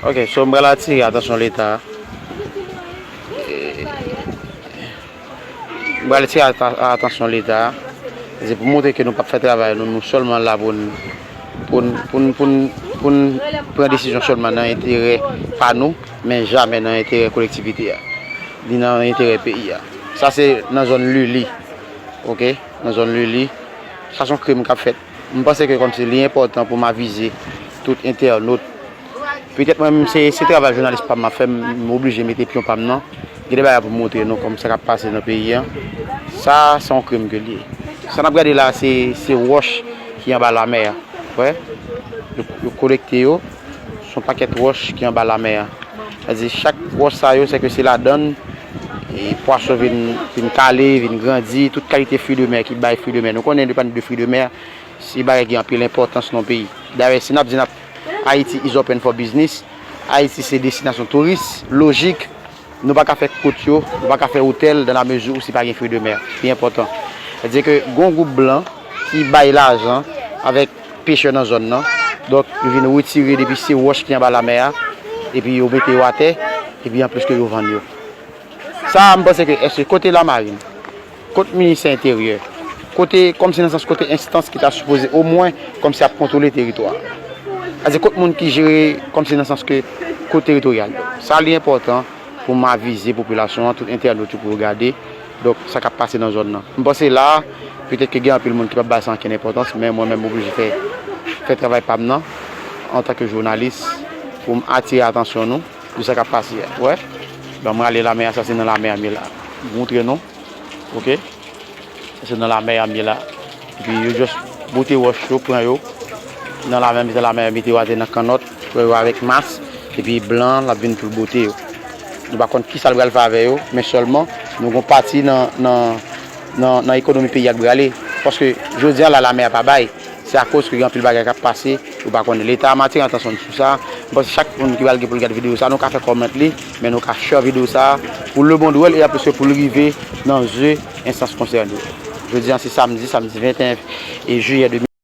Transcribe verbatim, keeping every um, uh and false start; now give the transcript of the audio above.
Ok, so m pral atire atansyon Leta. E, m pral atire ata- atansyon Leta. Se pou montre ke nou p ap fè travay nou, nou sèlman la pou n pou n pou n pou n pou n pran desizyon sèlman nan enterè pa nou, men jamè nan enterè kolektivite a, ni nan enterè peyi a. Sa se nan zòn Lili, ok, nan zòn Lili. Sa se yon krim k ap fèt. M panse ke kòmsi li enpòtan pou m avize tout entènot. Petèt mwen menm se se travay jounalis pa m m ap fè, m oblije mete pyon pa m nan. Gen de bagay pou m montre nou kòm sa k ap pase nan peyi a. Sa se yon krim ke l ye. Sa n ap gade la se se wòch ki anba lamè a. Wè, yo, yo kolekte yo. Se yon pakèt wòch ki anba lamè a. Sa di chak wòch sa yo se ke se ladan pwason vin vin kale, vin grandi, tout kalite fwi de mè ki bay fwi de mè. Nou konnen depann de fwi de mè, se bagay ki anpil enpòtans nan peyi. Dayè si n ap di n ap Ayiti is open for business, Ayiti se destinasyon touris, lojik, nou pa ka fè kot yo, nou pa ka fè otèl dans la mesure où si pa gen fwi de mè. Li enpòtan. Sa di ke gon gwoup blan ki bay lajan avèk pechè nan zòn nan. Donk, yo vin retire depi se wòch ki anba lamè a, epi yo mete yo atè, epi anplis ke yo vann yo. Sa a, m panse ke èske kote lamarin, kot ministè enteryè, kote, kòmsi nan sans kote enstans ki ta sipoze omwen kòmsi ap kontwole teritwa a. Sa di kot moun ki jere kòmsi nan sans ke kot teritoryal yo. Sa li enpòtan pou m avize popilasyon an, tout entènot yo pou yo gade, donk, sa k ap pase nan zòn nan. M panse la a, petèt ke gen anpil moun ki p ap bay sa ankenn enpòtans, men mwen menm m oblije fè fè travay pa m nan, antanke jounalis, pou m atire atansyon nou de sa k ap pase a. Wè, ban m rale lamè a, sa se nan lamè a m ye la. M montre nou, ok, sa se nan lamè a m ye la. Epi yo just bote wòch yo, pran yo nan lamè, mete lamè a, mete yo atè nan kannòt, pran yo avèk mas, epi blan l ap vin pou l bote yo. Nou pa konn kisa l pral fè avè yo, men sèlman nou gon pati nan nan nan nan ekonomi peyi a k prale. Paske jodi a la lamè a pa bay. Se akoz ke gen anpil bagay k ap pase, ou pa konnen. Leta, m atire atansyon n sou sa. M panse chak moun ki pral gen pou l gade videyo sa, nou ka fè kòmant li, men nou ka share videyo sa pou lemonn wè l e aplis ke pou l rive nan zye enstans konsène yo. Jodi a se samdi, samdi venteyen jiyè de mil